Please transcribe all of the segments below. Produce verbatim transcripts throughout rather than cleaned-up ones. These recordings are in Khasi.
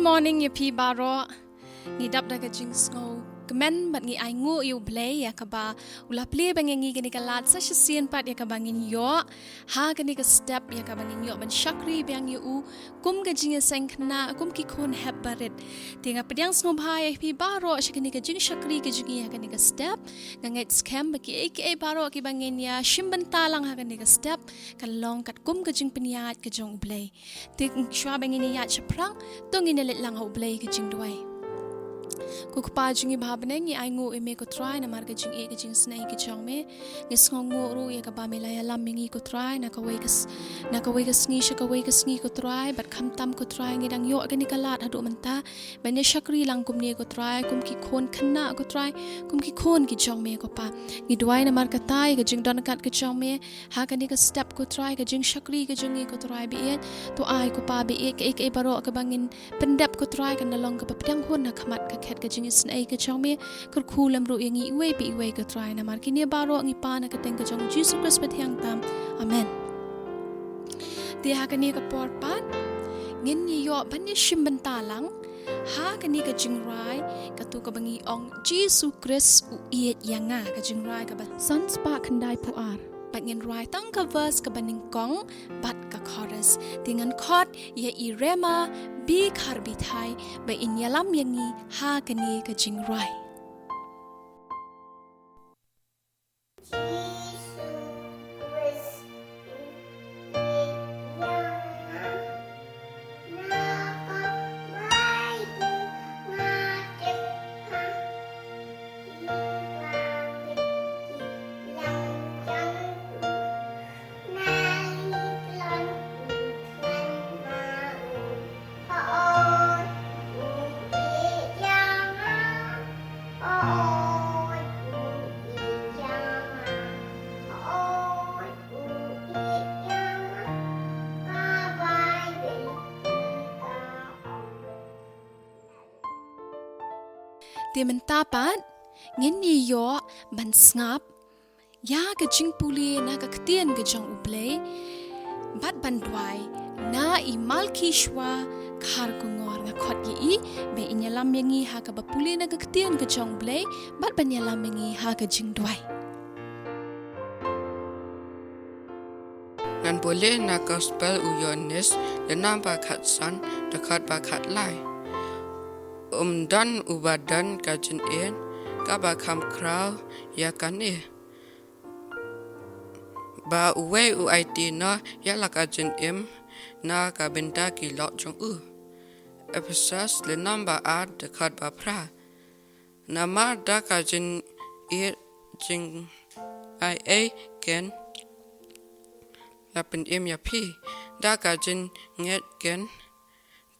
Morning ïa phi baroh. Ngi dap da ka jingsngew kmen bad ngi ai nguh ïa U Blei ïa kaba u la plie bad ngi kane ka lad sa shisien pat ïa kaba ngin ïoh ha kane ka step ïa kaba ngin ïoh ban shakri biang ïa u kum ka jingïaseng khynnah, kum ki khun hep barit. Te nga pdiang sngewbha ïa phi baroh sha kane ka jingshakri ka jong ngi ha kane ka step. Nga ngeit skhem ba kiei kiei baroh kiba ngin ïa shim bynta lang ha kane ka step kan long katkum ka jingpynïaid ka jong U Blei. Te shuwa ba ngin ïaid shaphrang, to ngin ïa leit lang ha U Blei ka jingduwai. Ko Kpa jong ngi ba ha bneng, ngi ai nguh ïa me ko Trai namar ka jingïeit ka jingisynei ka jong me. Ngi sngewnguh ruh ïa kaba me la ïalam ïa ngi ko Trai na kawei ka s-, na kawei ka sngi sha kawei ka sngi ko Trai, bad khamtam ko Trai ngi dang ïoh kane ka lad haduh mynta ban ïa shakri lang kumne ko Trai, kum ki khun khynnah ko Trai, kum ki khun ki jong me ko Pa. Ngi duwai namar kata ïa ka jingdon kat ka jong me ha kane ka step ko Trai, ka jingshakri ka jong ngi ko Trai baieit. To ai ko Pa baieit kaei kaei baroh kaba ngin pyndep ko Trai kan da long kaba pdiang hun ha khmat ka khet ka jingisynei ka jong me. Kyrkhu lem ruh ïa ngi iwei pa iwei ko Trai namar kine baroh ngi pan ha ka kyrteng ka jong U Jisu Khrist ba thiang tam. Amen. Te ha kane ka por pat ngin ïa ïoh ban ïa shim bynta lang ha kane ka jingrwai, kato kaba ngi ong Jisu Khrist u ïeit ïa nga, ka jingrwai kaba san spah khyndai phew ar. Bad ngin rwai tang ka verse kaba nyngkong bad ka chorus. Te ngan khot ïa i Rema B Kharbithai ba in ïalam ïa ngi ha kane ka jingrwai. Te mynta pat ngin ïa ïoh ban sngap ïa ka jingpule na ka ktien ka jong U Blei bad ban duwai na i Malki Shwa Kharkongor. Nga khot ïa i ba in ïalam ïa ngi ha kaba pule na ka ktien ka jong U Blei bad ban ïalam ïa ngi ha ka jingduwai. Ngan pule na Gospel u Ïoannis, lynnong ba khatsan, dkhot ba khatlai. Um don uba don ka jingïeit kaba kham khraw ïa kane, ba uwei u aiti noh ïa la ka jingim na ka bynta ki lok jong u. Ephesos lynnong ba ar, dkhot ba phra. Namar da ka jingïeit jingaiei ken la pynim ïa phi, da ka jingngeit ken,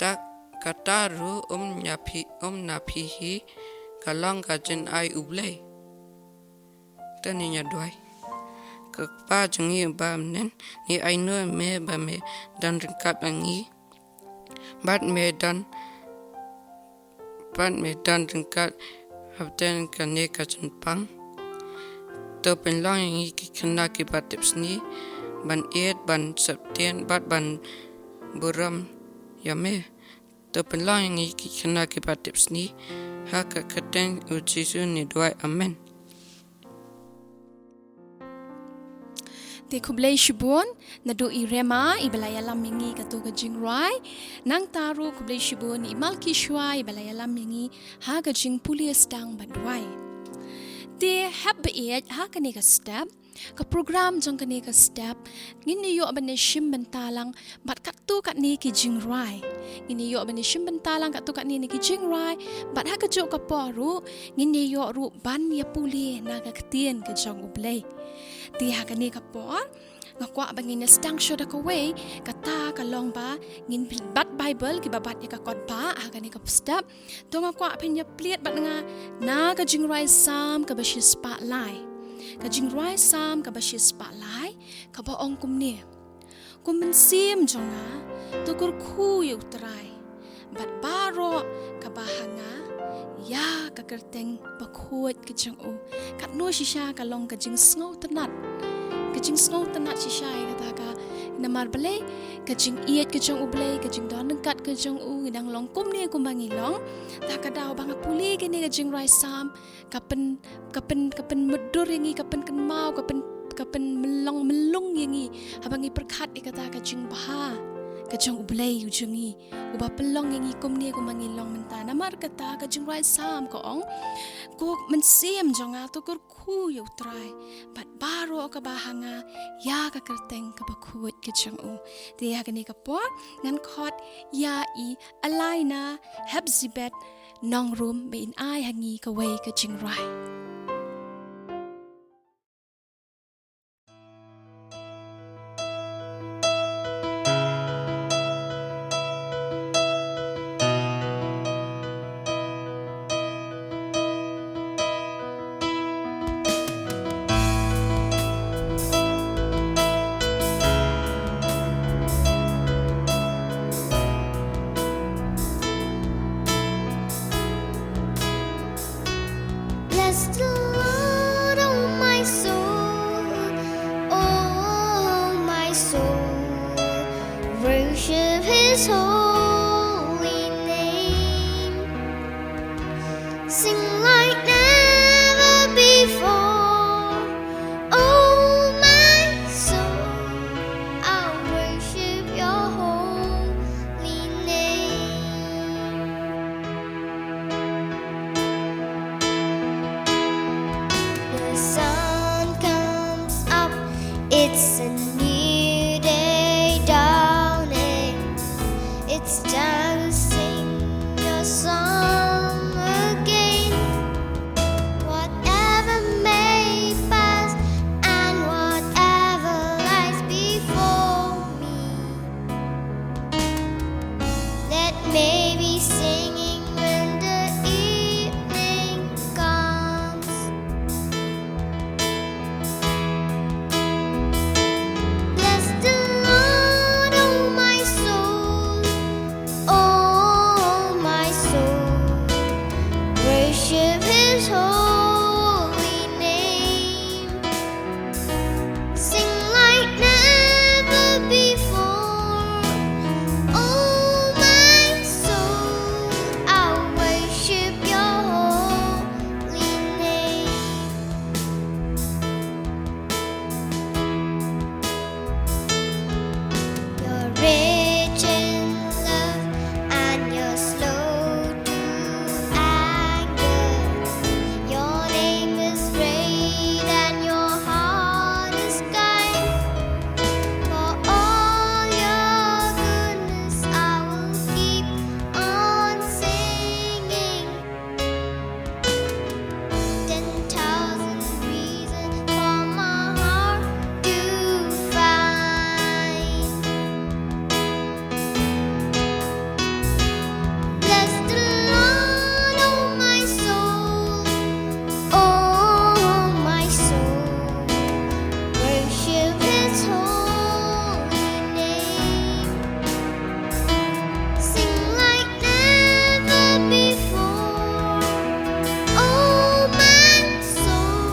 da kata ruh um na phi, um na phi hi, ka long ka jingai U Blei. To ngin ïa duwai. Ko Kpa jong ngi ba ha bneng, ngi ai nguh ïa me ba me don ryngkat bad ngi. Bad me don, bad me don ryngkat hapdeng kane ka jingpang. To pynlong ïa ngi ki khynnah kiba tipsngi ban ïeit, ban sheptieng bad ban burom ïa me. To pynlong ïa ngi ki khynnah kiba tipsngi. Ha ka kyrteng U Jisu ngi duwai. Amen. Te khublei shibun naduh i Rema iba la ïalam ïa ngi kato ka jingrwai. Nangta ruh khublei shibun i Malki Shwa iba la ïalam ïa ngi ha ka jingpule sdang bad duwai. Te hep baieit, ha kane ka step, ka program jong kane ka step, ngin ïa ïoh ban ïa shim bynta lang bad katto katne ki jingrwai. Ngin ïa ïoh ban ïa shim bynta lang katto katne ne ki jingrwai bad ha kajuh ka por ruh ngin ïa ïoh ruh ban ïa pule na ka ktien ka jong U Blei. Te ha kane ka por nga kwah ba ngin ïa sdang shuwa da kawei, kata ka long ba ngin bat Baibl kiba bat ïa ka kot ba ha kane ka step. To nga kwah phin ïa plied bad nga na ka jingrwai Salm kaba shispah lai. Ka jingrwai Salm kaba shispah lai kaba ong kumne: Ko mynsiem jong nga, to kyrkhu ïa U Trai, bad baroh kaba ha nga, ïa ka kyrteng bakhuid ka jong u. Katno shisha ka long ka jingsngewtynnad, ka jingsngewtynnad shisha ïa kata ka, Namar balei, ka jingïeit ka jong U Blei, ka jingdon ryngkat ka jong u, ngi dang long kumne kumba ngi long. Ta ka daw ba nga pule kane ka jingrwai Salm, ka pyn, ka pyn, ka pynmutdur ïa ngi, ka pynkynmaw, ka pyn, ka pynmlong mlung ïa ngi haba ngi pyrkhat ïa kata ka jingbha ka jong U Blei u jong ngi, uba pynlong ïa ngi kumne kumba ngi long mynta. Namar kata ka jingrwai Salm ka ong, ko mynsiem jong nga to kyrkhu ïa U Trai, bad baroh kaba ha nga ïa ka kyrteng kaba khuid ka jong u. Te ha kane ka por ngan khot ïa i Alaina Hepzibeth Nongrum ba in ai ha ngi kawei ka jingrwai. Bless the Lord, oh my soul, oh my soul, worship his holy name. Sing like never before, oh my soul, I'll worship your holy name. The sun comes up, it's a new day dawning. It's time to sing your song again. Whatever may pass and whatever lies before me, let me be singing when the evening comes. Bless the Lord, oh my soul, oh my soul, worship his holy name. Sing like never before, oh my soul, I'll worship your holy name. You're rich in love and you're slow to anger. Your name is great and your heart is kind. For all your goodness, I will keep on singing. Ten thousand reasons for my heart to find. Bless the Lord, oh my soul, oh my soul, worship his holy name. Sing like never before, oh my soul,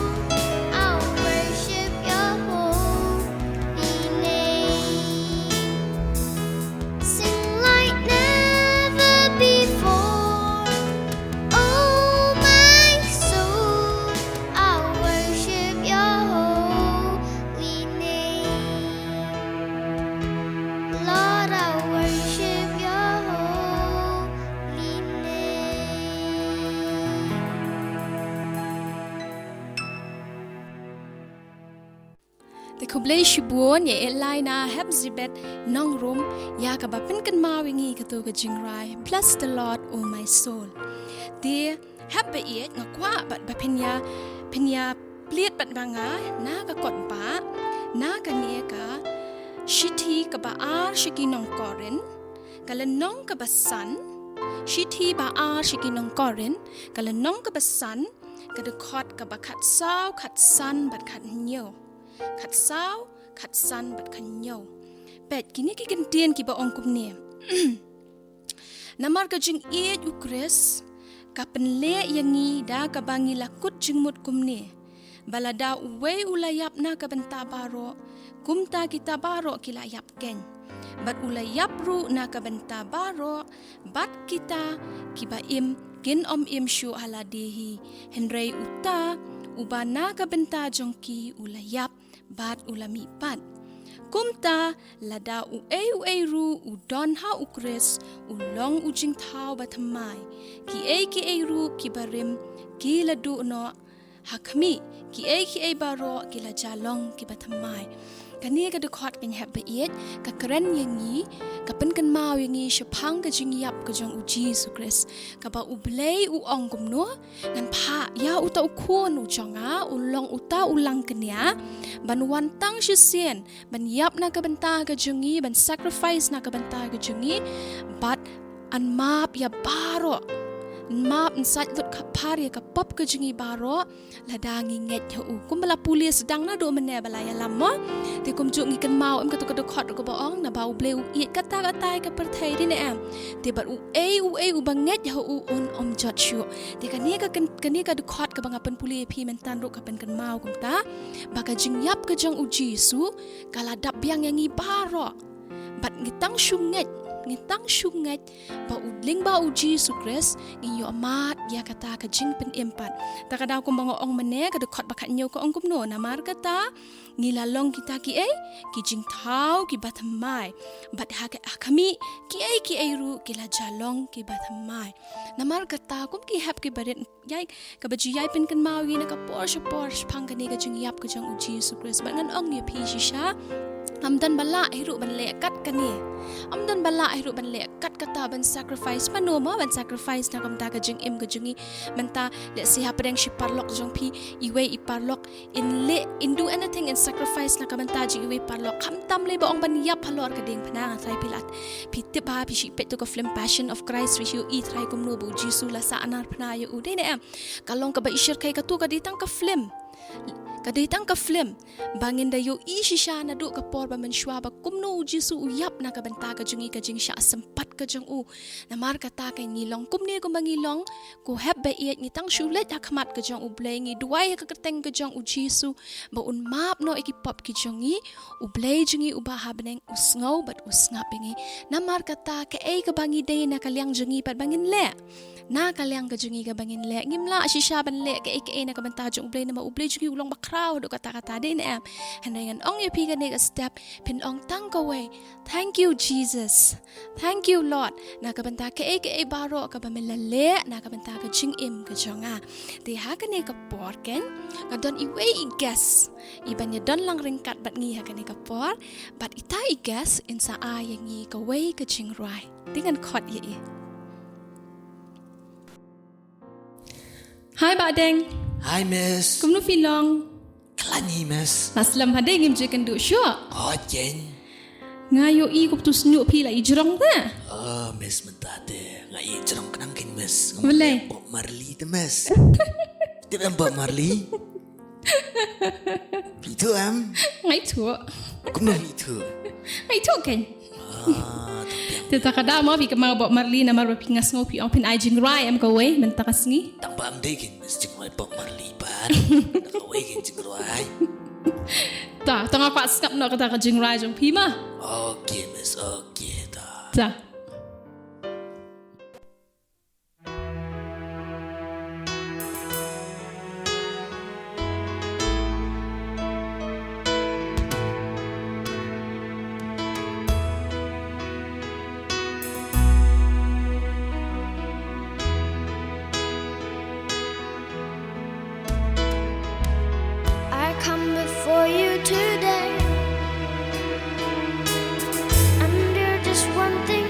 I'll worship your holy name. Sing like never before, oh my soul, I'll worship your holy name. Lord, I worship your holy name. Te khublei shibun ïa i Alaina Hepzibeth Nongrum ïa kaba pynkynmaw ïa ngi kato ka jingrwai Bless the Lord, oh my soul. Te hep ba ïeit nga kwah bad ba phin ïa, phin ïa plie bad ba nga na ka kot ba, na kane ka shithi kaba ar sha ki nong Korinth, ka lynnong kaba san, shithi ba ar sha ki nong Korinth, ka lynnong kaba san, ka dkhot kaba khatsaw, khatsan bad khathynñiew. Khatsaw, khatsan bad khathynñiew. Peit kine ki kyntien kiba ong kumne. Namar ka jingïeit u Khrist ka pynleh ïa ngi da kaba ngi la kut jingmut kumne. Ba lada uwei u la ïap na ka bynta baroh, kumta kita baroh ki la ïap keiñ. Bad u la ïap ruh na ka bynta baroh, bad kita kiba im kin ym im shuh ha lade hi. Hynrei uta uba na ka bynta jong ki u la ïap bad u la mihpat. Kumta lada uei uei ruh u don ha U Khrist, u long u jingthaw bathymmai. Kiei kiei ruh kiba rim ki la duh noh, ha khmih, kiei kiei baroh ki la jia long kiba thymmai. Kane ka dkhot kan hap ba ïeit, ka kren ïa ngi, ka pynkynmaw ïa ngi shaphang ka jingïap ka jong U Jisu Khrist. Kaba U Blei u ong kumno, ngan phah ïa uta u khun u jong nga, u long uta u langkñia, ban wan tang shisien, ban ïap na ka bynta ka jong ngi, ban sacrifice na ka bynta ka jong ngi, bad yn map ïa baroh. Yn map, yn sait lut khapar ïa ka pop ka jong ngi baroh, lada ngi ngeit ha u. Kumba la pule sdang naduh mynne ba la ïalam mo. Te kumjuh ngi kynmaw em katu ka dkhot ruh kaba ong, naba U Blei u ïeit katta katta ïa ka pyrthei, dei ne em. Te bad uei uei uba ngeit ha u un ym jot shuh. Te kane ka kyn-, kane ka dkhot kaba nga pynpule ïa phi mynta ruh ka pynkynmaw kumta, ba ka jingïap ka jong U Jisu ka la dap biang ïa ngi baroh. Bad ngi tang shu ngeit, ngi tang shu ngeit ba u, lyngba U Jisu Khrist, ngi ïoh mad ïa kata ka jingpynim pat. Ta ka daw kumba nga ong mynne, ka dkhot ba khathynñiew ka ong kumno, namar kata ngi la long kita kiei, ki jingthaw kiba thymmai. Bad ha ka, ha khmih, kiei kiei ruh ki la jia long kiba thymmai. Namar kata kum ki hep kiba rit, ïai, kaba ju ïai pynkynmaw ïa ngi na ka por sha por shaphang kane ka jingïap ka jong U Jisu Khrist. Bad ngan ong ïa phi shisha, ym don ba lah hi ruh ban leh kat kane. Ym don ba lah hi ruh ban leh kat kata ban sacrifice. Mano mo ban sacrifice na ka bynta ka jingim ka jong ngi? Mynta lehse hapdeng shi paralok jong phi, iwei i paralok in leh, in do anything, in sacrifice na ka bynta jong iwei i paralok. Khamtam lei ba ong ban ïap halor ka diengphna. Nga tharai phi la, phi tip ba phi shu peit tu ka film Passion of Christ, phi shu ïohi tharai kumno ba U Jisu la sahnarphna ïa u, dei ne em? Ka long kaba i shyrkhei, katu ka dei tang ka film. Ka dei tang ka film. Ba ngin da ïohi shisha naduh ka por ba mynshuwa ba kumno U Jisu u ïap na ka bynta ka jong ngi, ka jingshah sympat ka jong u. Namar kata ka ngi long kumne kumba ngi long, ko hep ba ïeit, ngi tang shu leit ha khmat ka jong U Blei, ngi duwai ha ka kyrteng ka jong U Jisu ba un map noh ïa ki pop ki jong ngi. U Blei jong ngi uba ha bneng u sngew bad u sngap ïa ngi. Namar kata kaei kaba ngi dei na ka liang jong ngi pat ba ngin leh. Na ka liang ka jong ngi kaba ngin leh. Ngim lah shisha ban leh kaei kaei na ka bynta jong U Blei, namar U Blei jong ngi u long ba khraw haduh katta katta, dei ne em? Hynrei ngan ong ïa phi kane ka step, phin ong tang kawei, "Thank you, Jesus. Thank you, Lord, na ka bynta kaei kaei baroh kaba me la leh na ka bynta ka jingim ka jong nga." Te ha kane ka por keiñ, nga don iwei i guest iban ïadon lang ryngkat bad ngi ha kane ka por, bad ita i guest in sa ai ïa ngi kawei ka jingrwai. Te ngan khot ïa i. Hi Bah Deng. Hi Miss. Kumno phi long? Khlaiñ hi Miss. Nga slem hadien ngim ju ïakynduh shuh. Hooid keiñ. Nga ïohi kumto shñiuh phi la ïohi jrong te. Oh Miss, mynta te nga ïohi jrong khnang keiñ Miss. Balei? Bob Marley te Miss. Tip em Bob Marley? Phi ithuh em? Nga ithuh. Kumno phi ithuh? Nga ithuh keiñ. Ah, te ta ka daw mo phi kynmaw Bob Marley namar ba phi, nga sngew phi ong phin ai jingrwai em kawei mynta ka sngi. Tang ba ym dei keiñ Miss jingrwai Bob Marley pat. Kawei keiñ jingrwai. Ta, ta nga kwah sngap noh kata ka jingrwai jong phi ma. Okay Miss, okay ta. Ta. I come before you today, and you're just one thing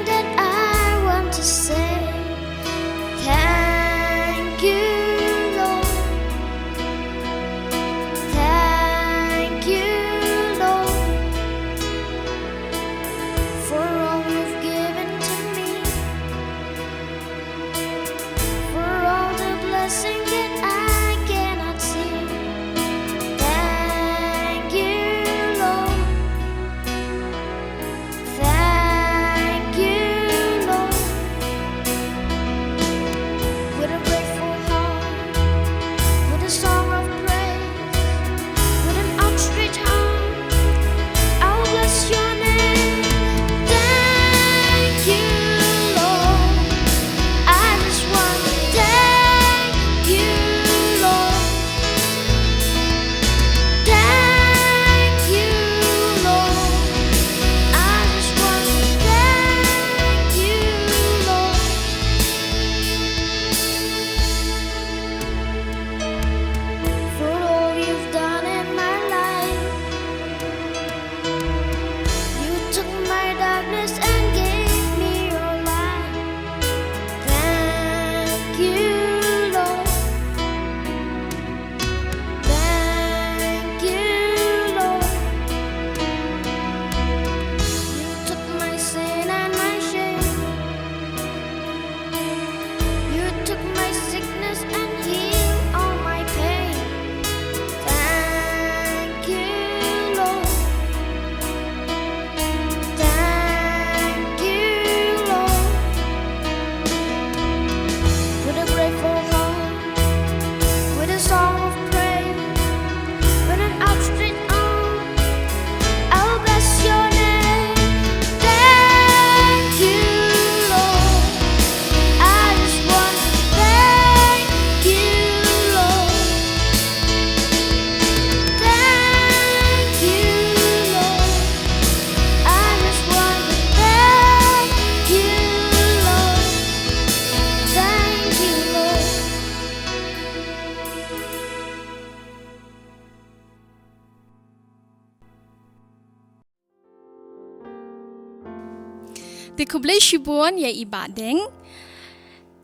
Te khublei shibun ïa i Bah Deng.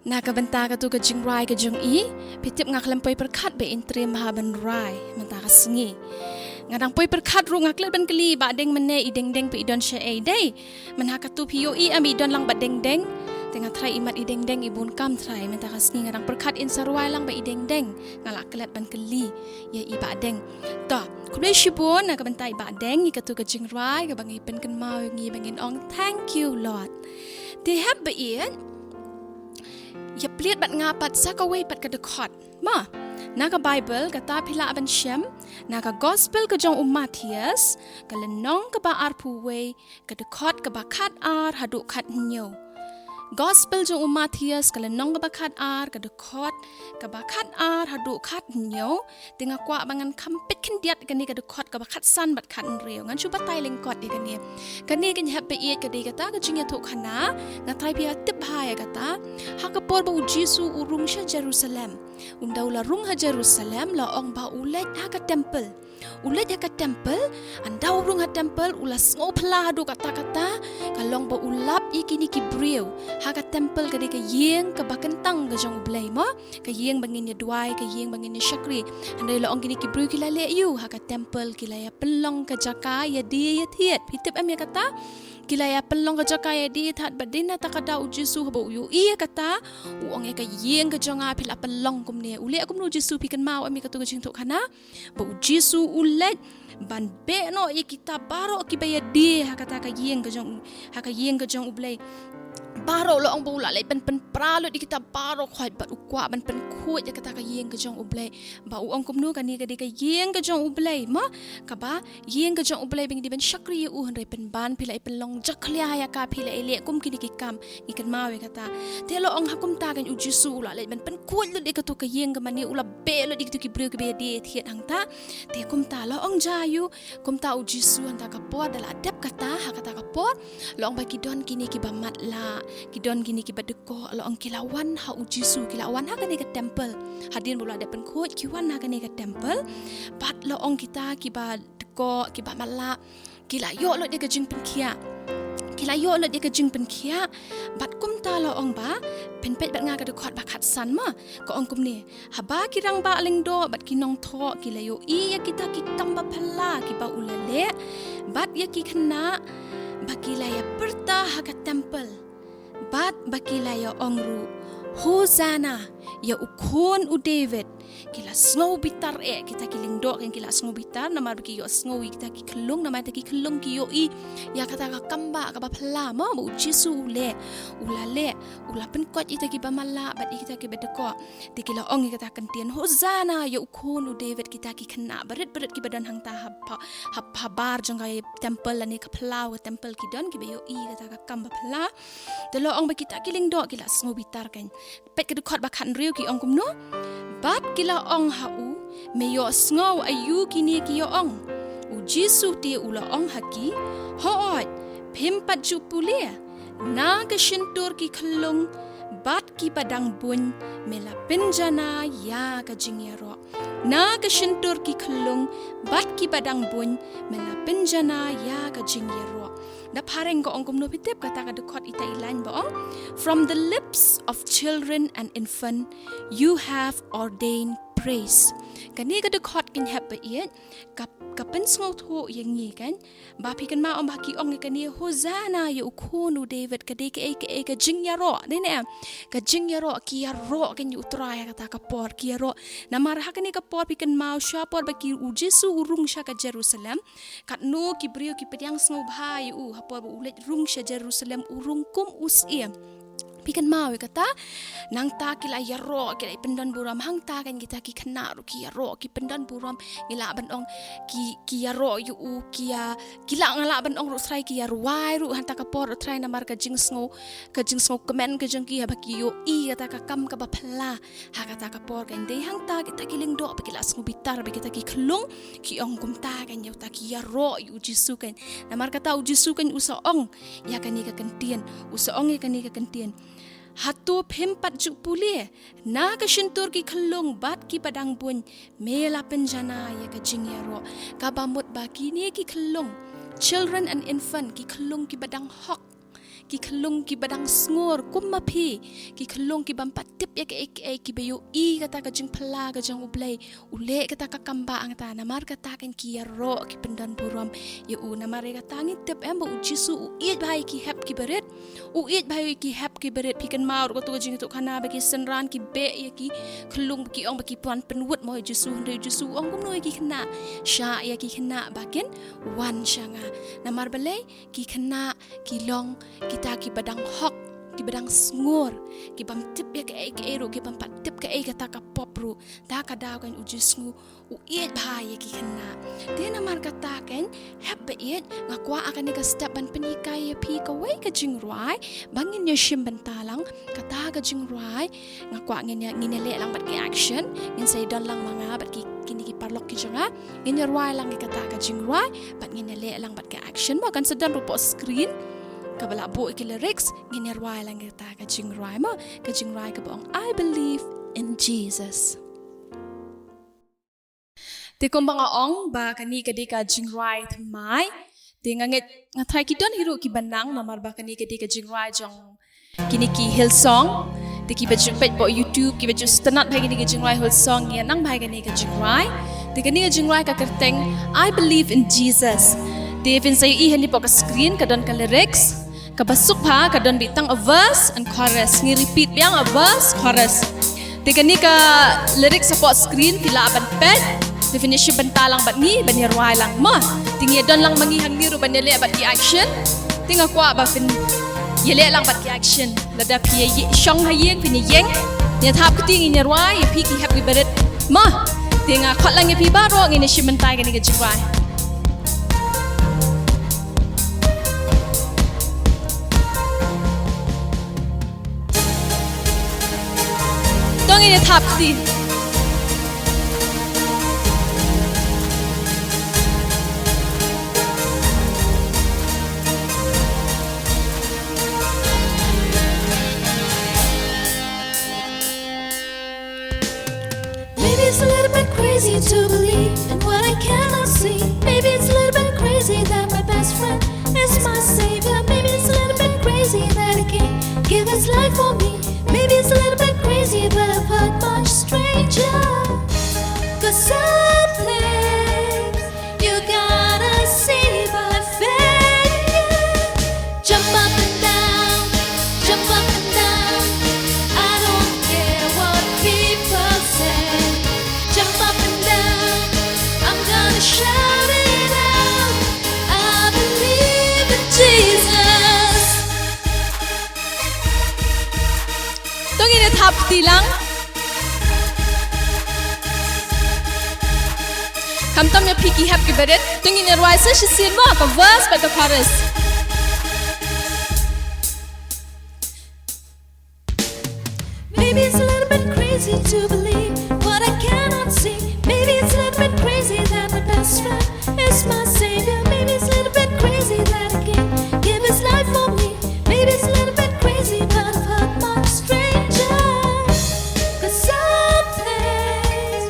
Na ka bynta katu ka jingrwai ka jong i, phi tip nga khlem poi pyrkhat ba in triem ha ban rwai mynta ka sngi. Nga dang poi pyrkhat ruh, nga klet ban kylli i Bah Deng mynne, i Deng Deng, phi i don shaei dei. Mynha katu phi ïohi em i don lang bad Deng Deng. Te nga tharai i mat i Deng Deng i bun kam tharai mynta ka sngi, nga dang pyrkhat in sa rwai lang bad i Deng Deng. Nga la klet ban kylli ïa i Bah Deng. To, khublei shibun na ka bynta i Bah Deng ïa katu ka jingrwai kaba ngi pynkynmaw ïa ngi ba ngin ong, "Thank you, Lord." Te hap ba ïeit, ïa plie bad nga pat sa kawei pat ka dkhot. Ma, na ka Baibl kata phi lah ban shem, na ka Gospel ka jong u Mathaios, ka lynnong kaba arphew wei, ka dkhot kaba khat ar haduh khat hynñiew. Gospel jong u Mathaios, ka lynnong kaba khat ar, ka dkhot kaba khat ar haduh khat hynñiew. Te nga kwah ba ngan kham peit khyndiat kane ka dkhot kaba khat san bad khat hynriew. Ngan shu batai lyngkot ïa kane. Kane kan hap ba ïeit, ka dei kata ka jingïathuhkhana, nga tharai phi ïa tip bha ïa kata. Ha ka por ba u Jisu u rung sha Jerusalem, ynda u la rung ha Jerusalem, la ong ba u leit ha ka temple. U leit ha ka temple, ynda u rung ha temple, u la sngew phylla haduh katta katta, ka long ba u lap ïa kine ki briew. Ha ka temple ka dei ka ïing kaba kyntang ka jong U Blei, mo? Ka ïing ba ngin ïa duwai, ka ïing ba ngin ïa shakri. Hynrei la ong kine ki briew ki la leh aiu, ha ka temple ki la ïa pynlong ka jaka ïa die ïa thied. Phi tip em ïa kata? Ki la ïa pynlong ka jaka ïa die ïa thied, bad dei na kata ka daw u Jisu haba u ïohi ïa kata, u ong, ïa ka ïing ka jong nga phi la pynlong kumne. U leh kumno u Jisu, phi kynmaw em ïa katu ka jingïathuhkhana? Ba u Jisu u leit ban beh noh ïa kita baroh kiba ïa die ha kata ka ïing ka jong, ha ka ïing ka jong U Blei. Baroh, la ong ba u la leit ban pynpra lut ïa kita baroh khoit, bad u kwah ban pynkhuid ïa kata ka ïing ka jong U Blei. Ba u ong kumno, kane ka dei ka ïing ka jong U Blei, mo? Kaba ïing ka jong U Blei ba ngi dei ban shakri ïa u, hynrei pynban phi la ïa pynlong jakhlia ïa ka, phi la ïa leh kum kine ki kam. Ngi kynmaw ïa kata. Te la ong ha kumta kan u Jisu u la leit ban pynkhuid lut ïa katu ka ïing ka mane, u la beh lut ïa kitu ki briew kiba ïa die thied hangta. Te kumta la ong jia aiu, kumta u Jisu hangta ka por, da la dep kata, ha kata ka por, la ong ba ki don kine kiba matlah, ki don kine kiba dkoh, la ong ki la wan ha u Jisu, ki la wan ha kane ka temple. Hadien ba u la dep pynkhuid, ki wan ha kane ka temple. Bad la ong kita kiba dkoh, kiba matlah, ki la ïoh lut ïa ka jingpynkhiah. Ki la ïoh lut ïa ka jingpynkhiah. Bad kumta la ong ba, pynpeit bad nga ka dkhot ba khat san, ma. Ka ong kumne, haba ki rangbah lyngdoh bad ki nongthoh ki la ïohi ïa kita ki kam ba phylla kiba u la leh, bad ïa ki khynnah, ba ki la ïa pyrta ha ka temple. Bad ba ki la ïa ong ruh, "Hosanna ïa u khun u David." Ki la sngew bitar eh, kita ki lyngdoh kan ki la sngew bitar, namar ba ki ïohsngew ïa kita ki khyllung, namar kita ki khyllung ki ïohi ïa kata ka kam ba, kaba phylla, ma, ba u Jisu u leh, u la leh, u la pynkoit ïa kita kiba matlah, bad ïa kita kiba dkoh. Te ki la ong ïa kata ka ktien, "Hosanna ïa u khun u David," kita ki khynnah barit barit kiba don hangta ha, ha, ha bar jong ka temple lane ka phyllaw ka temple ki don, kiba ïohi ïa kata ka kam ba phylla. Te la ong ba kita ki lyngdoh ki la sngew bitar kan. Peit ka dkhot ba khat hynriew, ki ong kumno? Bad ki la ong ha u, "Me ïohsngew aiu kine ki ïa ong?" U Jisu te u la ong ha ki, "Hooid, phim pat ju pule, na ka shyntur ki khyllung bad kiba dang buiñ me la pynjanai ïa ka jingïaroh. Na ka shyntur ki khyllung bad kiba dang buiñ me la pynjanai ïa ka jingïaroh." Da phareng ka ong kumno, phi tip kata ka dkhot, ita i lain ba ong, "From the lips of children and infant you have ordained praise." Kane ka dkhot kan hap ba ïeit, ka, ka pynsngewthuh ïa ngi kan, ba phi kynmaw em ba ki ong ïa kane, "Hosanna ïa u khun u David," ka dei kaei kaei, ka jingïaroh, dei ne em? Ka jingïaroh, ki ïaroh kan ïa u Trai ha kata ka por, ki ïaroh. Namar ha kane ka por phi kynmaw, sha por ba ki, u Jisu u rung sha ka Jerusalem, katno ki briew ki pdiang sngewbha ïa u, ha por ba u leit rung sha Jerusalem, u rung kum u syiem. Phi kynmaw ïa kata, nangta ki la ïaroh, ki la pyndon burom, hangta kan kita ki khynnah ruh ki ïaroh, ki pyndon burom, ngi lah ban ong ki, ki ïaroh ïa u, ki ïa, ki lah, nga lah ban ong ruh trai ki ïa rwai ruh, hangta ka por ruh trai namar ka jingsngew, ka jingsngewkmen ka jong ki, haba ki ïohi kata ka kam kaba phylla. Ha kata ka por kan dei hangta kita ki lyngdoh ba ki la sngew bitar, ba kita ki khyllung ki ong kumta kan ïa uta ki ïaroh ïa u Jisu kan. Namar kata u Jisu kan u sa ong ïa kane ka kyntien, u sa ong ïa kane ka kyntien, "Hato phim pat ju pule, na ka shyntur ki khyllung bad kiba dang buiñ me la pynjanai ïa ka jingïaroh?" Kaba mut ba kine ki khyllung, children and infant, ki khyllung kiba dang hok, ki khyllung kiba dang sngur kum ma phi, ki khyllung ki bym pat tip ïa kaei kaei, kiba ïohi kata ka jingphylla ka jong U Blei, u leh kata ka kam ba hangta, namar kata kan ki ïaroh ki pyndon burom ïa u. Namar ïa kata ngi tip em ba U Jisu u ïeit bha ïa ki hep kiba rit, u ïeit bha ïa ki hep kiba rit. Phi kynmaw ruh kato ka jingïathuhkhana ba ki synran ki beh ïa ki khyllung, ba ki ong ba kim pat pynwit mo ïa U Jisu, hynrei U Jisu u ong kumno ïa ki khynnah, shah ïa ki khynnah ba kin wan sha nga. Namar balei? Ki khynnah ki long kita kiba dang hok, kiba dang sngur, ki bym tip ïa kaei kaei ruh, ki bym pat tip kaei kata ka pop ruh. Ta ka daw kan U Jisu u ïeit bha ïa ki khynnah. Te namar kata kan, hep ba ïeit, nga kwah ha kane ka step ban pynhikai ïa phi kawei ka jingrwai ba ngin ïa shim bynta lang. Kata ka jingrwai nga kwah ngin ïa, ngin ïa leh lang bad ki action. Ngin sa ïa don lang ma nga bad ki, kine ki paralok ki jong nga. Ngin ïa rwai lang ïa kata ka jingrwai bad ngin ïa leh lang bad ki action. Mo, kan sa don ruh hapoh screen kaba la buh ïa ki lyrics. Ngin ïa rwai lang ïa kata ka jingrwai mo, ka jingrwai kaba ong I Believe in Jesus. Te kumba nga ong ba kane ka dei ka jingrwai thymmai. Te nga ngeit, nga tharai ki don hi ruh kiba nang, namar ba kane ka dei ka jingrwai jong kine ki Hillsong. Te kiba ju peit hapoh YouTube, kiba ju sngewtynnat bha ïa kine ki jingrwai Hillsong, ïa nang bha ïa kane ka jingrwai. Te kane ka jingrwai ka kyrteng I Believe in Jesus. Te phin sa ïohi hangne hapoh ka screen ka don ka lyrics. Kaba suk bha ka don beit tang a verse and chorus. Ngi repeat biang a verse, chorus. Te kane ka lyrics hapoh screen phi lah ban peit. Te phin ïa shim bynta lang bad ngi, ban ïa rwai lang mo. Te ngi ïa don lang ma ngi hangne ruh ban ïa leh bad ki action. Te nga kwah ba phin ïa leh lang bad ki action. Lada phi ïa shong ha ïing phin ïa ïeng. Ngin ïa thap kti, ngin ïa rwai ïa phi ki hep kiba rit mo. Te nga khot lang ïa phi baroh, ngin ïa shim bynta ïa kane ka jingrwai. To ngin ïa thap kti. Maybe it's a little bit crazy to believe in what I cannot see. Maybe it's a little bit crazy that my best friend is my savior. Maybe it's a little bit crazy that he came, give his life for me. Maybe it's a little bit crazy, but I've heard much stranger. 'Cause some things you gotta see by faith. Jump up and down, jump up and down. I don't care what people say. Jump up and down, I'm gonna shout it out. I believe in Jesus. To ngin ïa thap kti lang. Khamtam ïa phi ki hep kiba rit. To ngin ïa rwai sa shisien mo, ka verse bad ka chorus. Maybe it's a little bit crazy to believe what I cannot see. Maybe it's a little bit crazy that my best friend is my savior. Maybe it's a little bit crazy that he came, give his life for me. Maybe it's a little bit crazy, but I've heard much stranger. 'Cause some things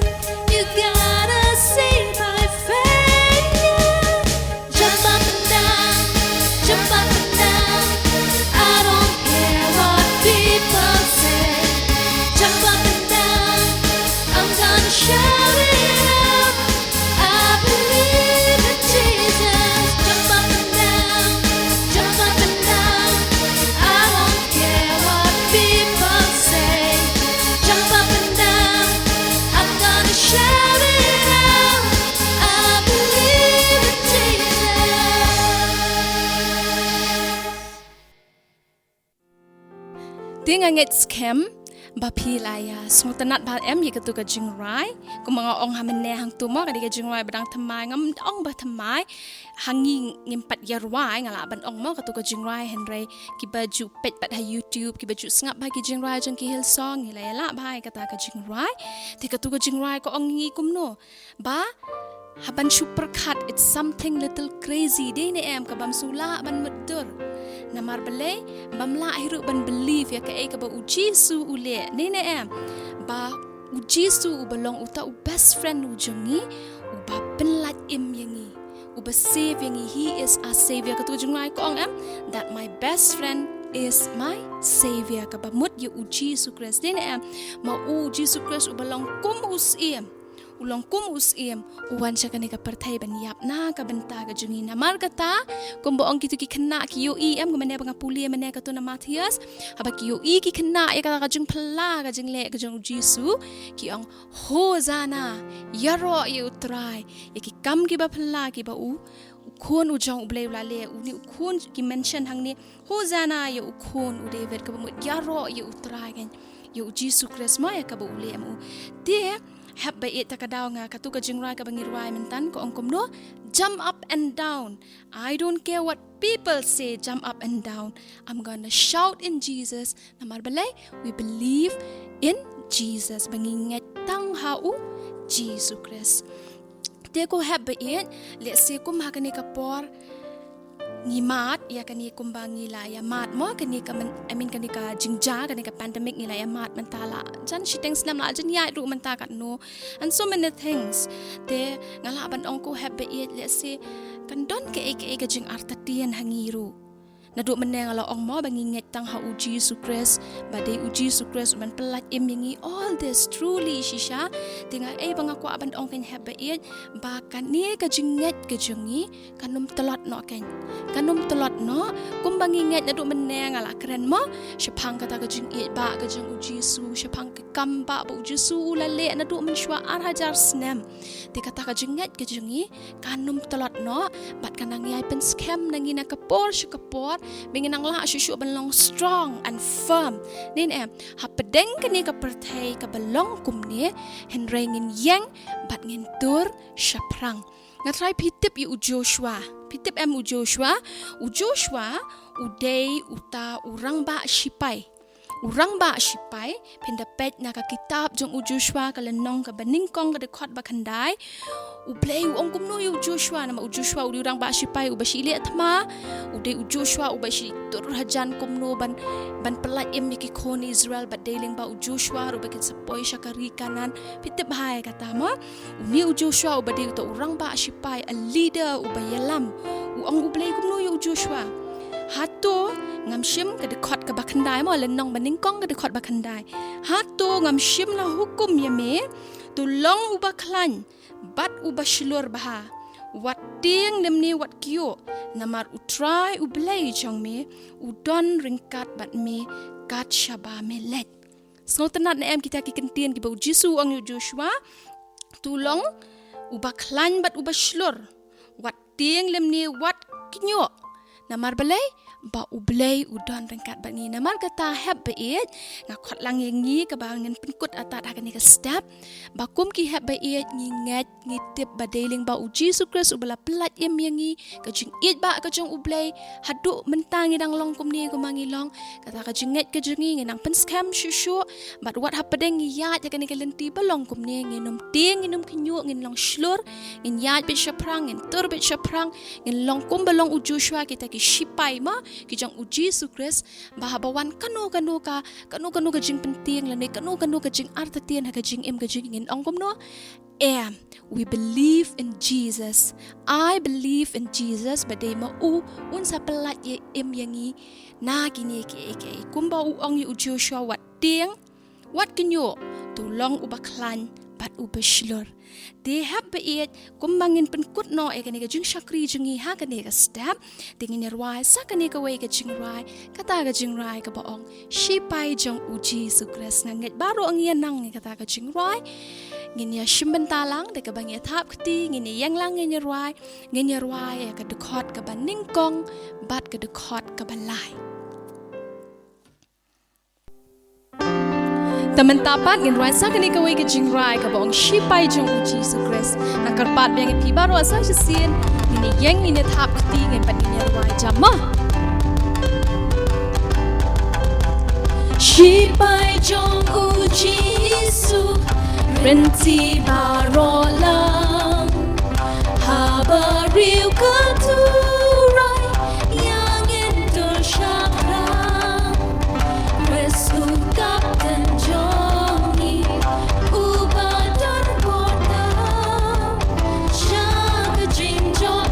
you gotta see by faith. Jump up and down, jump up and down. I don't care what people say. Jump up and down, I'm gonna shout it out. I believe in Jesus. Jump up and down, jump up and down. I don't care what people say. Jump up and down, I'm gonna shout it out. I believe in Jesus. Te nga ngeit skhem ba phi la ïa sngewtynnat bha em ïa katu ka jingrwai. Kumba nga ong ha mynne hangtu mo, ka dei ka jingrwai ba dang thymmai, ngam ong ba thymmai. Ha ngi ngim pat ïa rwai, nga lah ban ong mo, katu ka jingrwai, hynrei kiba ju peit pat ha YouTube, kiba ju sngap bha ki jingrwai jong ki Hillsong, ngi la ïa lah bha ïa kata ka jingrwai. Te katu ka jingrwai ka ong ngi kumno? Ba haba ngi shu pyrkhat, it's something little crazy, dei ne em, ka bym shu lah ban mutdur. Namar balei? Bym lah hi ruh ban believe ïa kaei kaba U Jisu u leh, dei ne em? Ba U Jisu uba long uta u best friend u jong ngi, uba pynlait im ïa ngi, Uba save ïa ngi, he is our savior. Katu ka jingrwai ka ong em, that my best friend is my savior. Kaba mut ïa u Jisu Khrist. Dei ne em, ma u Jisu Khrist uba long kum u syiem. U long kum u syiem, u wan sha kane ka pyrthei ban ïap na ka bynta ka jong ngi. Namar kata, kumba ong kitu ki khynnah ki ïohi em, kumne ba nga pule mynne katu na Mathaios. Haba ki ïohi ki khynnah ïa kata ka jingphylla ka jingleh ka jong u Jisu, ki ong, Hosana, ïaroh ïa u Trai, ïa ki kam kiba phylla kiba u, u khun u jong U Blei u la leh, une u khun ki mention hangne, Hosana ïa u khun u David, kaba mut ïaroh ïa u Trai kan, ïa u Jisu Khrist ma ïa kaba u leh ma u. Te, hep ba ïeit ta ka daw nga, katu ka jingrwai kaba ngi rwai mynta, ka ong kumno, jump up and down. I don't care what people say, jump up and down. I'm gonna shout in Jesus. Namar balei, we believe in Jesus. Ba ngi ngeit tang ha u Jisu Khrist. Te ko hep ba ïeit, lehse kum ha kane ka por, ngi mad, ïa kane kumba ngi la ïa mad mo, kane ka men-, I mean kane ka jingjia, kane ka pandemic ngi la ïa mad mynta la jan shiteng snem la jan ïaid ruh mynta katno. And so many things. Te nga lah ban ong ko hep ba ïeit lehse kan don kaei kaei ka jingartatien ha ngi ruh. Naduh mynne nga la ong mo ba ngi ngeit tang ha u Jisu Khrist, ba dei u Jisu Khrist uban pyllait im ïa ngi all this truly shisha. Te nga ei ba nga kwah ban ong kan hep ba ïeit, ba kane ka jingngeit ka jong ngi, kan ym tlot noh kan. Kan ym tlot noh, kumba ngi ngeit naduh mynne nga la kren mo, shaphang kata ka jingïeit ba ka jong u Jisu, shaphang ka kam ba ba u Jisu u la leh naduh mynshuwa ar hajar snem. Te kata ka jingngeit ka jong ngi, kan ym tlot noh, bad kan nang ïai pynskhem na ngi na ka por sha ka por, ba ngin nang lah shuh shuh ban long strong and firm. Nin em, hapdeng kane ka pyrthei kaba long kumne, hynrei ngin ïeng, bad ngin tur shaphrang. Nga trai phi tip ïa u Joshua. Phi tip em u Joshua? U Joshua, u dei uta u rangbah shipai. U rangbah shipai, phin da peit na ka kitab jong u Joshua ka lynnong kaba nyngkong ka dkhot ba khyndai. U Blei u ong kumno ïa u Joshua, namar u Joshua u dei u rangbah shipai, uba shu leh thma, u dei u Joshua, uba shu tur hajan kumno ban, ban pyllait im ïa ki khun Israel, bad dei lyngba u Joshua, ruh ba kin sa poi sha ka ri Kanaan, phi tip bha ïa kata mo. Une u Joshua uba dei uta u rangbah shipai, a leader uba ïalam. U ong u Blei kumno ïa u Joshua. Hato ngam shym ka dkhot kaba khyndai mo, lynnong ba nyngkong ka dkhot ba khyndai. Hato ngam shym la hukum ïa me, to long uba khlaiñ, bad uba shlur bha. Wat tieng lymne wat kyiuh, namar u Trai u Blei jong me, u don ryngkat bad me, kat shaba me leit. Sngewtynnad ne em kita ki kyntien kiba u Jisu u ong ïa u Joshua, to long uba khlaiñ bad uba shlur. Wat tieng lymne wat kyiuh. Namar balei, ba u Blei u don ryngkat bad ngi. Namar kata hep ba ïeit, nga khot lang ïa ngi kaba ngin pynkut artat ha kane ka step. Ba kum ki hep ba ïeit ngi ngeit ngi tip ba dei lyngba u Jisu Khrist uba la pyllait im ïa ngi, ka jingïeit ba ka jong u Blei, haduh mynta ngi dang long kumne kumba ngi long, kata ka jingngeit ka jong ngi, ngin nang pynskhem shuh shuh, bad wat hapdeng ngi ïaid ha kane ka lynti ba long kumne, ngin ym tieng, ngin ym kyiuh, ngin long shlur, ngin ïaid beit shaphrang, ngin tur beit shaphrang, ngin long kumba long u Joshua kita ki shipai ma, ki jong u Jisu Khrist, ba haba wan kano kano ka, kano kano ka jingpyntieng lane, kano kano ka jingartatien ha ka jingim ka jong ngi ngin ong kumno, Em, we believe in Jesus. I believe in Jesus, ba dei ma u, un sa pyllait ïa im ïa ngi, na kine kiei kiei. Kumba u ong ïa u Joshua wat tieng, wat kyiuh, to long uba khlaiñ, bad uba shlur. Te hep ba ïeit, kumba ngin pynkut noh ïa kane ka jingshakri jong ngi ha kane ka step, te ngin ïa rwai sa kane kawei ka jingrwai, kata ka jingrwai kaba ong, Shipai jong u Jisu Khrist. Nga ngeit baroh ngi ïa nang ïa kata ka jingrwai. Ngin ïa shim bynta lang, da kaba ngi ïa thap kti, ngin ïa ïeng lang ngin ïa rwai, ngin ïa rwai ïa ka dkhot kaba nyngkong, bad ka dkhot kaba lai. Te mynta pat ngin rwai sa kane kawei ka jingrwai kaba ong Shipai jong u Jisu Khrist. Nga kyrpad biang ïa phi baroh sa shisien, ngin ïa ïeng ngin ïa thap kti ngin pat ngin ïa rwai jam mo. Shipai jong u Jisu, rynti baroh lang. Haba riew ka turoi, ïa ngin tur shaphrang. Khrist u Kapten jong ngi, uba don bor tam, sha ka jingjop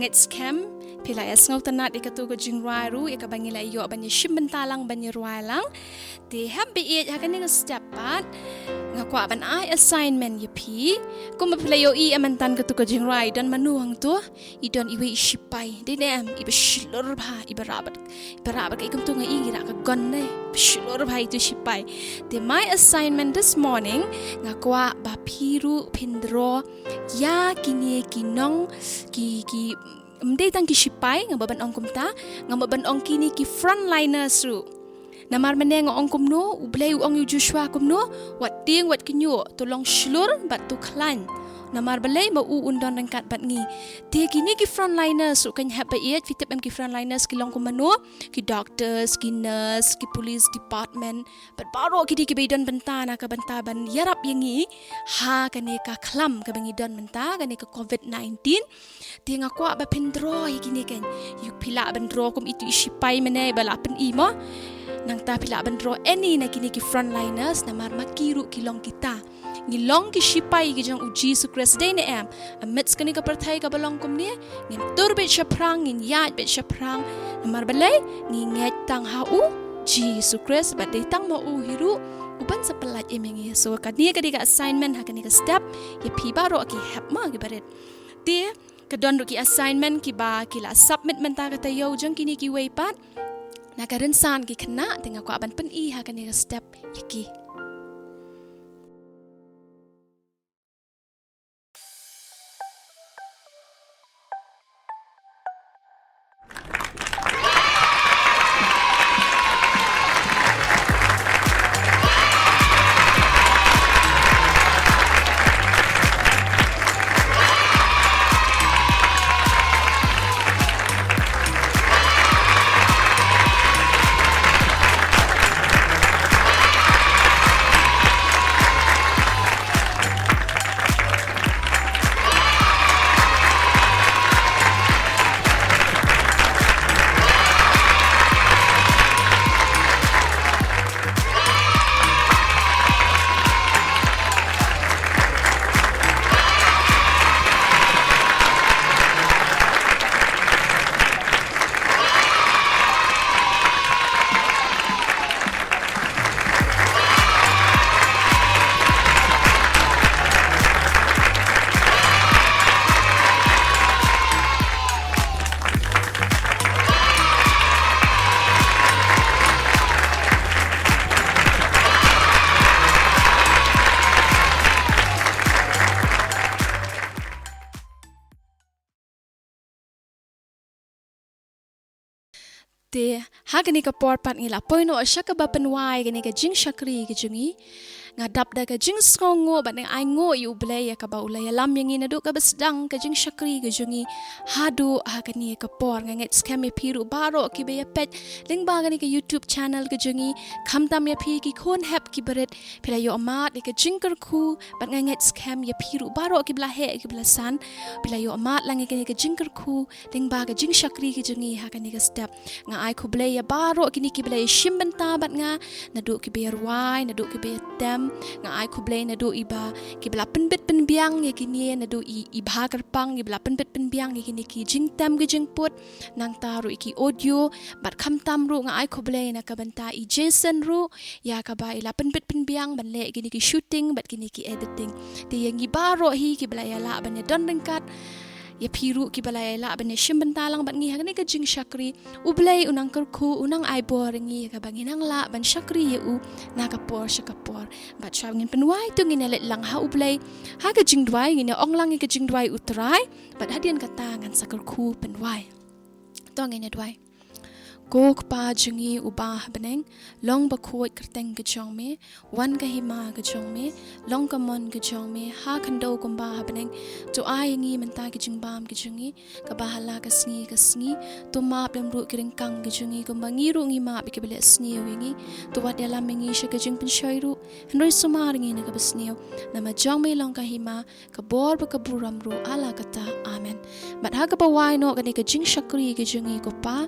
Ngeit skhem phi la ïa sngewtynnat ïa katu ka jingrwai ruh, ïa kaba ngi la ïoh ban ïa shim bynta lang, ban ïa rwai lang. Te hap ba ïeit ha kane ka step pat nga kwah ban ai assignment ïa phi. Kumba phi la ïohi mynta katu ka jingrwai, don mano hangto? I don iwei i shipai. Dei ne em, iba shlur bha, iba rah bad, iba rah bad ka i kumto nga i ngi rah ka gun ne. Iba shlur bha itu shipai. Te my assignment this morning, nga kwah ba phi ruh phin draw ïa kine ki nong, ki, ki, ym dei tang ki shipai, nga ba ban ong kumta, nga ba ban ong kine ki frontliners ruh. Namar mynne nga ong kumno, U Blei u ong ïa u Joshua kumno, wat tieng, wat kynjoh, to long shlur bad to khlaiñ. Namar balei? Ba u un don ryngkat bad ngi. Te kine ki frontliners ruh kan hap ba ïeit, phi tip em ki frontliners ki long kum mano, ki doctors, ki nurse, ki police department, bad baroh kine kiba ïadon bynta na ka bynta ban ïarap ïa ngi ha kane ka khlam kaba ngi don mynta, kane ka covid nineteen. Te nga kwah ba phin draw ïa kine kan. Ïa phi lah ban draw kum itu i shipai mynne ba la pyni mo. Nangta phi lah ban draw any na kine ki frontliners, namar ma ki ruh ki long kita. Ngi long ki shipai ki jong U Jisu Khrist, dei ne em? Amidst kane ka pyrthei kaba long kumne, ngin tur beit shaphrang, ngin ïaid beit shaphrang. Namar balei? Ngi ngeit tang ha U Jisu Khrist, bad dei tang ma u hi ruh uban sa pyllait im ïa ngi. So kane ka dei ka assignment ha kane ka step ïa phi baroh ki hep ma ki barit. Te ka don ruh ki assignment kiba ki la submit mynta ka taïew jong kine kiwei pat na ka rynsan ki khynnah, te nga kwah ban pyni ha kane ka step ïa ki. Te ha kane ka por pat ngi la poi noh sha kaba pynwai kane ka jingshakri ka jong ngi. Nga dap da ka jingsngewnguh bad nga ainguh ïa U Blei ïa kaba u la ïalam ïa ngi naduh kaba sdang ka jingshakri ka jong ngi haduh ha kane ka por. Nga ngeit skhem ïa phi ruh baroh kiba ïa peit lyngba kane ka YouTube channel ka jong ngi, khamtam ïa phi ki khun hep ki barit, phi la ïoh mad ïa ka jingkyrkhu, bad nga ngeit skhem ïa phi ruh baroh kiba la heh kiba la san, phi la ïoh mad lang ïa kane ka jingkyrkhu lyngba ka jingshakri ka jong ngi ha kane ka step. Nga ai khublei ïa baroh kine kiba la ïa shim bynta bad nga, naduh kiba ïa rwai, naduh kiba ïa tem. Nga ai khublei naduh iba, kiba la pynbit pynbiang ïa kine, naduh i, i Bha Kyrpang, iba la pynbit pynbiang ïa kine ki jingtem ki jingput. Nangta ruh ïa ki audio, bad khamtam ruh nga ai khublei na ka bynta i Jason ruh, ïa kaba i la pynbit pynbiang ban leh kine ki shooting bad kine ki editing. Te ïa ngi baroh hi kiba la ïa lah ban ïa don ryngkat, ïa phi ruh kiba la ïa lah ban ïa shim bynta lang bad ngi ha kane ka jingshakri, U Blei u nang kyrkhu, u nang ai bor ïa ngi ïa kaba ngin nang lah ban shakri ïa u na ka por sha ka por. Bad shuwa ngin pynwai to ngin ïa leit lang ha U Blei ha ka jingduwai, ngin ïa ong lang ïa ka jingduwai U Trai, bad hadien kata ngan sa kyrkhu pynwai. To ngin ïa duwai. Ko Kpa jong ngi uba ha bneng, long bakhuid kyrteng ka jong me, wan ka hima ka jong me, long ka mon ka jong me, ha khyndew kumba ha bneng. To ai ïa ngi mynta ka jingbam ka jong ngi, kaba ha la ka sngi ka sngi. To map lem ruh ki ryngkang ka jong ngi, kumba ngi ruh ngi map ïa kiba leh sniew ïa ngi. To wat ïalam ïa ngi sha ka jingpynshoi ruh, hynrei sumar ïa ngi na kaba sniew. Namar jong me long ka hima, ka bor bad ka burom ruh ha la katta. Amen. Bad ha kaba wai noh kane ka jingshakri ka jong ngi ko Pa,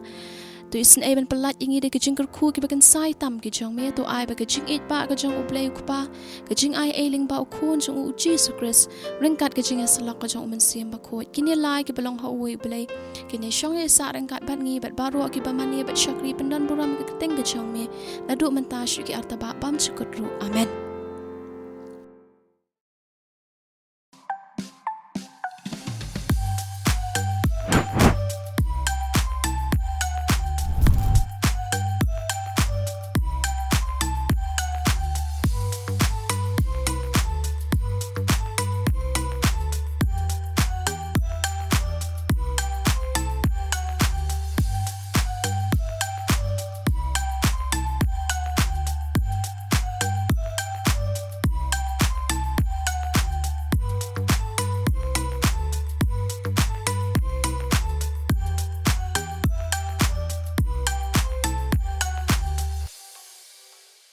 To isynei ban pyllait ïa ngi da ki jingkyrkhu kiba kynsai tam ki jong me. To ai ba ka jingïeit ba ka jong U Blei U Kpa, ka jingai ei lyngba U Khun jong u, U Jisu Khrist, ryngkat ka jingïasyllok ka jong U Mynsiem Bakhuid, kine lai kiba long ha uwei U Blei, kin ïa shong ïa sah ryngkat bad ngi bad baroh kiba mane bad shakri pyndon burom ka kyrteng ka jong me, naduh mynta shuh ki artabah bymjukut ruh. Amen.